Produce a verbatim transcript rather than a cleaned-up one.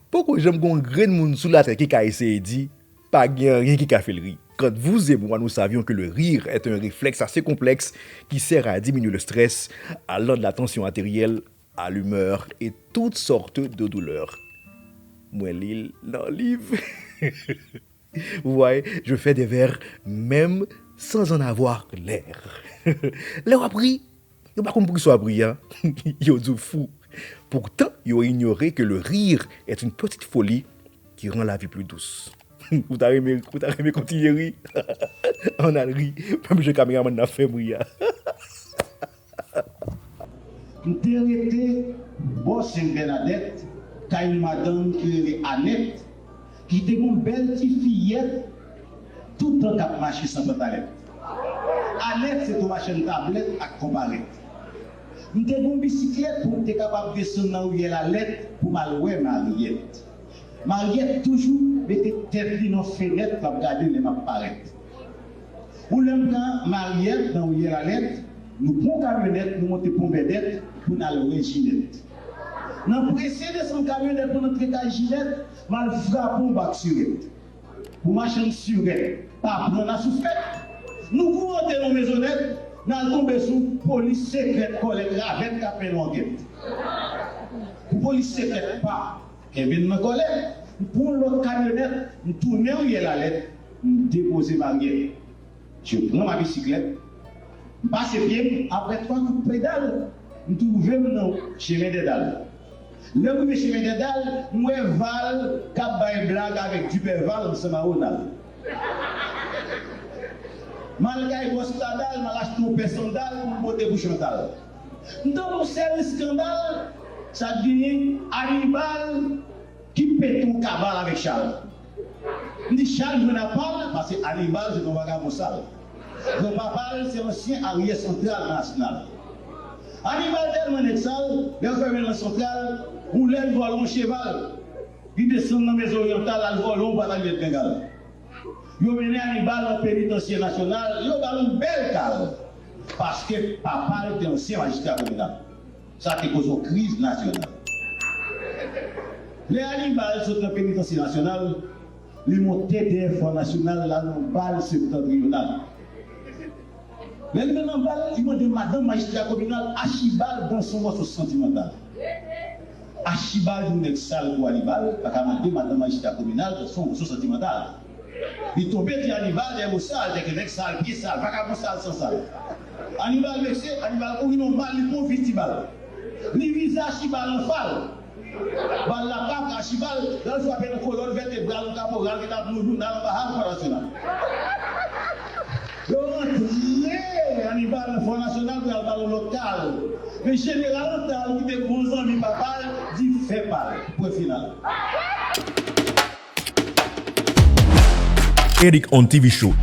Poko janm gen yon grenn moun sou latè ki ka eseye di pa gen anyen ki ka fè l ri. Quand vous et moi, nous savions que le rire est un réflexe assez complexe qui sert à diminuer le stress, allant de la tension artérielle à l'humeur et toutes sortes de douleurs. Mwen li l nan liv. Vous voyez, je fais des vers même sans en avoir l'air. Lè w ap ri, yo pa konn poukisa w ap ri a. Yo di w fou. Pourtant, yo inyore que le rire est une petite folie qui rend la vie plus douce. Ou ta renmen, ou ta renmen kontinye ri? Ann al ri, menm jan kameramann nan fè m ri a. M te rete bò Sent Bènadèt, kay yon madanm ki rele Anèt, ki te gen yon bèl ti fiyèt, toutan k ap mache san pantalèt. Anèt se te yon machann tablèt ak konparèt. M te gen yon bisiklèt pou m te kapab desann nan riyè Lalèt pou m al wè Maryèt. Maryèt toujou mete tèt li nan fenèt l ap gade lè m ap parèt. Yon lè m pran Maryèt nan riyè Lalèt, nou pran yon kamyonèt, nou monte Pon Bèdèt pou n al wè Jinèt. Nan prese desann kamyonèt pou n antre kay Jinèt, m al frape yon bak sirèt. Pou machann sirèt pa pran nan souflèt, nou kouri antre nan mezonèt, n al tonbe sou polis sekrèt kòlèt ravèt k ap mennen yon ankèt. Pou polis sekrèt pa kenbe n nan kòlèt, m pran yon lòt kamyonèt, m tounen riyè Lalèt, m depoze Maryèt. Je pran ma bisiklèt, m pase pye m, apre twa kout pedal, m twouve m nan chemen Dèdal. Lè m rive chemen Dèdal, m wè Val k ap bay blag avèk Dipèval ansanm a Wonal. M al kay bòs Stadal, m al achte yon pè sandal pou m pote pou Chantal. M tande yon sèl eskandal, sa k genyen, Anibal ki pete yon kabal avèk Chal. M di Chal jwenn apa l, paske Anibal se te yon vagabon sal. Granpapa l se ansyen aryè santral nan Asenal. Anibal tèlman nèg sal, lè yo fè men l nan santral, yon lè l vòlè yon cheval, li desann nan Mezoryantal, al vòlè yon batalyèt Bengal. Yo mennen Anibal nan penitansye nasyonal, yo ba l yon bèl kal, paske papa l te ansyen majistra kominal. Sa te koze yon kriz nasyonal. Lè Anibal sot nan penitansye nasyonal, li monte dèyè Fò Nasyonal, l al nan bal Septantriyonal. Lè li rive nan bal, li mande madanm majistra kominal Achibal danse yon mòso santimantal. Achibal di yon nèg sal kou Anibal pa ka mande madanm majistra kominal danse yon mòso santimantal. Li tonbe di Anibal dèyè mo sal, tèlke nèg sal, pye sal, vagabon sal, san sal. Anibal vekse, Anibal kouri nan bal, li pran yon fistibal. Li vize Achibal anfal. Bal la pa pran Achibal, l al frape nan kolòn vètebral yon kaporal ki t ap lou jounal anba hal Fò Nasyonal. Yo rantre Anibal nan Fò Nasyonal pou y al ba l yon lòt kal. Men jeneral Antal ki te bon zanmi papa l di fè pa l. Pwen final. Eric on T V Show,